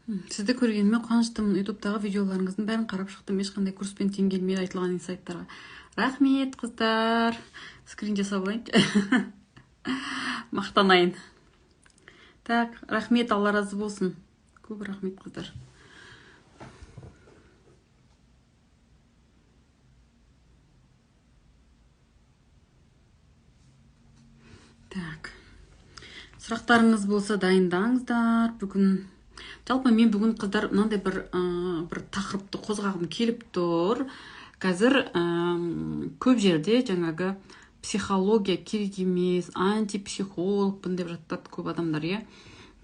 Сізді көргеніме қуаныштымын. Ютубтағы видеоларыңыздың бәрін қарап шықтым. Ешқандай курспен тең келмей айтылған инсайттарға. Рахмет, қыздар. Скрин жасап алайын. Мақтанайын. Так, рахмет, Алла разы болсын. Көп рахмет, қыздар. Так. Сұрақтарыңыз болса дайындаңыздар. Бүгін жалпы мен бүгін, қыздар, мынандай бір тақырыпты қозғағым келіп тұр. Қазір көп жерде жаңағы психология керек емес, антипсихологпын деп жатады көп адамдар, иә.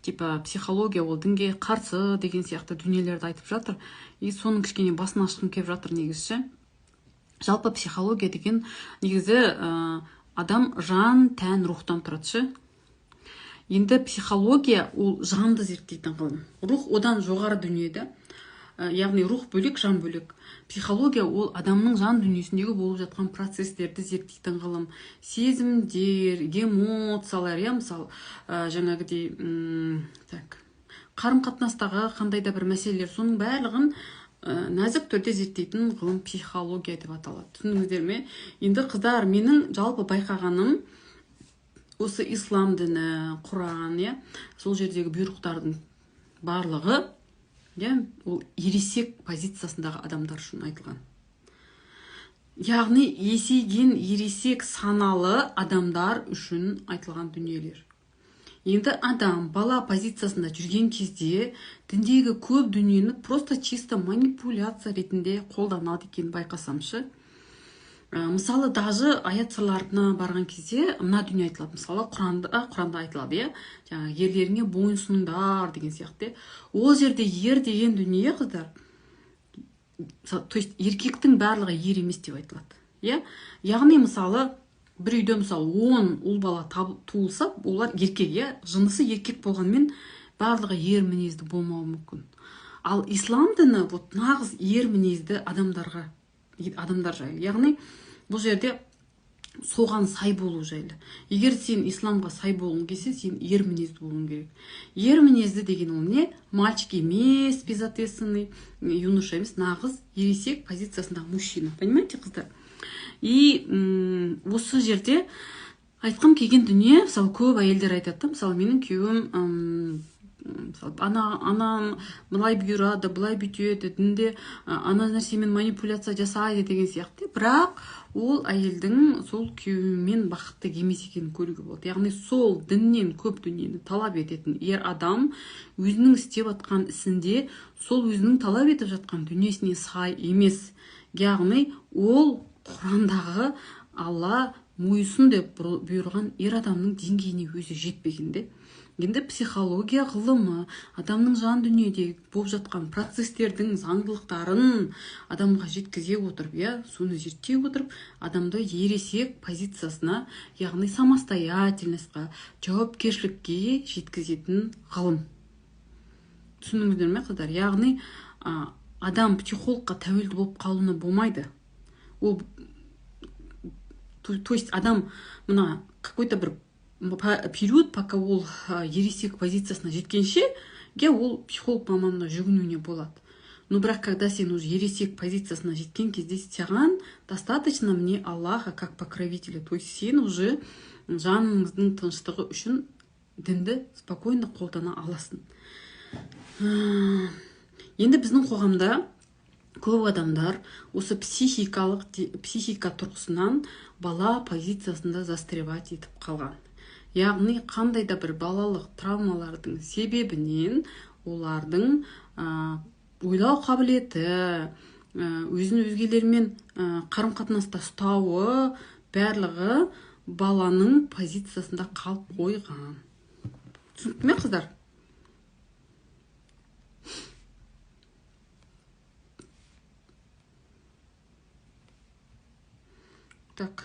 Типа психология ол дінге қарсы деген сияқты дүниелерді айтып жатыр. И соның кішкене басын ашқым келіп жатыр негізі ше. Жалпы психология деген негізі адам жан, тән, рухтан тұрады ше. Енді психология ол жанды зерттейтін ғылым. Рух одан жоғары дүниеде. Яғни рух бөлек, жан бөлек. Психология ол адамның жан дүниесіндегі болып жатқан процестерді зерттейтін ғылым. Сезімдер, эмоциялар, иә, мысалы, жаңағыдей, так, қарым-қатынастағы қандай да бір мәселелер, соның барлығын нәзік түрде зерттейтін ғылым психология деп аталады. Түсіндіңіздер ме? Енді, қыздар, менің жалпы байқағаным, осы ислам діні, Құран, иә, сол жердегі бұйрықтардың барлығы, иә, ол ересек позициясындағы адамдар үшін айтылған. Яғни есейген, ересек саналы адамдар үшін айтылған дүниелер. Енді адам бала позициясында жүрген кезде діндегі көп дүниені просто чисто манипуляция ретінде қолданады екен, байқасамшы. Мысалы, даже аят сырларына барған кезде мына дүние айтылады. Мысалы, Құранда айтылады, иә, жаңағы ерлеріңе мойынсұныңдар деген сияқты. Ол жерде ер деген дүние, қыздар, то есть еркектің барлығы ер емес деп айтылады, иә. Яғни, мысалы, бір үйде, мысалы, 10 ұл бала туылса, олар еркек, иә, жынысы еркек болғанмен барлығы ер мінезді болмауы мүмкін. Ал ислам діні вот нағыз ер мінезді адамдарға, адамдар жайлы. Яғни бұл жерде соған сай болу жайлы. Егер сен исламға сай болғың келсе, сен ер мінезді болуың керек. Ер мінезді деген ол не? Мальчик емес, безответственный юноша емес, нағыз ересек позициясындағы мужчина. Понимаете, қыздар? И осы жерде айтқым келген дүние, мысалы, көп әйелдер айтады да, мысалы, менің күйеуім, мысалы, анам былай бұйырады, былай бүйтеді, дінде ана нәрсемен манипуляция жасайды деген сияқты. Бірақ ол әйелдің сол күйеуімен бақытты емес екенін көруге болады. Яғни сол діннен көп дүниені талап ететін ер адам өзінің істеп жатқан ісінде сол өзінің талап етіп жатқан дүниесіне сай емес. Яғни ол Құрандағы Алла мойынсын деп бұйырған ер адамның деңгейіне өзі жетпеген де. Енді психология ғылымы адамның жан дүниеде болып жатқан процестердің заңдылықтарын адамға жеткізе отырып, иә, соны зерттей отырып, адамды ересек позициясына, яғни самостоятельностьқа, жауапкершілікке жеткізетін ғылым. Түсіндіңіздер ме, қыздар? Яғни адам психологқа тәуелді болып қалуына болмайды. Ол, то есть адам мына какой-то бір период, пока ол ересек позициясына жеткенше, ол психолог маманына жүгінуіне болады. Но бірақ когда сен уже ересек позициясына жеткен кезде, саған достаточно мне Аллаха как покровителя. То есть сен уже жаныңыздың тыныштығы үшін дінді спокойно қолдана аласың. Енді біздің қоғамда көп адамдар осы психика тұрғысынан бала позициясында застревать етіп қалған. Яғни қандай да бір балалық травмалардың себебінен олардың ойлау қабілеті, өзін өзгелермен қарым-қатынаста ұстауы барлығы баланың позициясында қалып қойған. Түсінікті ме, қыздар? Так.